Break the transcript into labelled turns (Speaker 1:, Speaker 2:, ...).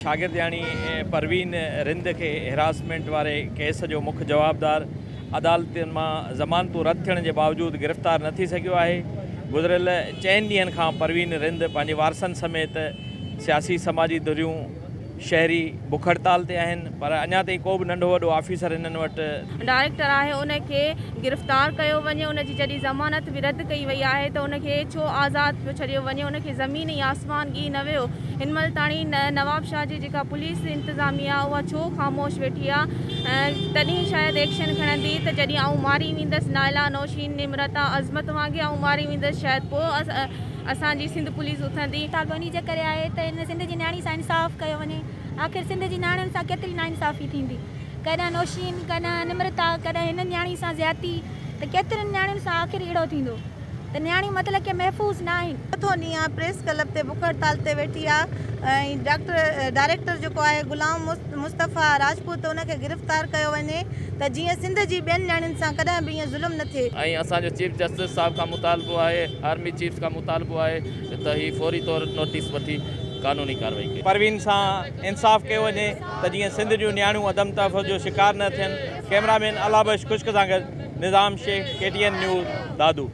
Speaker 1: شاگردياڻي پروين رند کي هراسمينٽ واري ڪيس جو مک جوابدار عدالتن مان ضمانتون رد ٿيڻ جي باوجود گرفتار نه ٿي سگهيو آهي. گذريل چئن ڏينهن کان پروين رند پنهنجي وارثن سميت سياسي سماجي ڌريون شهري بک هڙتال تي آهن پر اڃا تائين ڪو به ننڍو وڏو آفيسر هنن وٽ
Speaker 2: ڊائريڪٽر آهي ان کي گرفتار ڪيو وڃي ان جي جڏهن ضمانت به رد ڪئي وئي آهي ته ان کي ڇو آزاد پيو ڇڏيو وڃي ان کي زمين ۽ آسمان ڳهي نه ويو هن مهل تاڻي نوابشاهه جي جيڪا پوليس انتظاميه اها ڇو خاموش ويٺي آ تڏهن شايد ايڪشن کڻندي ته جڏهن آئون ماري ويندس نائلا نوشين نمرتا عظمت وانگي آئون ماري ويندس شايد پوء اسان جي سنڌ پوليس اٿندي.
Speaker 3: طالبو انهي جي ڪري آهي ته هن سنڌ جي نياڻي سان انصاف ڪيو وڃي آخر سنڌ جي نياڻين سان ڪيتري ناانصافي ٿيندي ڪڏهن نوشين ڪڏهن نمرتا ڪڏهن هن نياڻي سان زيادتي ته ڪيترين نياڻين سان آخر اهڙو ٿيندو ته نياڻيون مطلب ڪي محفوظ نه آهن.
Speaker 4: چوٿون ڏينهن آ پريس ڪلب تي بک هڙتال تي ويٺي آ ۽ ڊاڪٽر ڊائريڪٽر جيڪو آهي غلام مصطفيٰ راجپوت ان کي گرفتار ڪيو وڃي ته جيئن سنڌ جي ٻين نياڻين سان ڪڏهن به ائين ظلم نه ٿئي.
Speaker 5: ۽ اسان جو چيف جسٽس صاحب کان مطالبو آهي آرمي چيف کان مطالبو آهي ته هي فوري طور نوٽيس وٺي قانوني ڪارروائي ڪئي.
Speaker 1: پروين سان انصاف ڪيو وڃي ته جيئن سنڌ جون نياڻيون عدم تحفظ جو شڪار نه ٿين، ڪئميرا مين الله بخش خشڪ سان گڏ Nizam Shaikh, K T N news, Dadu.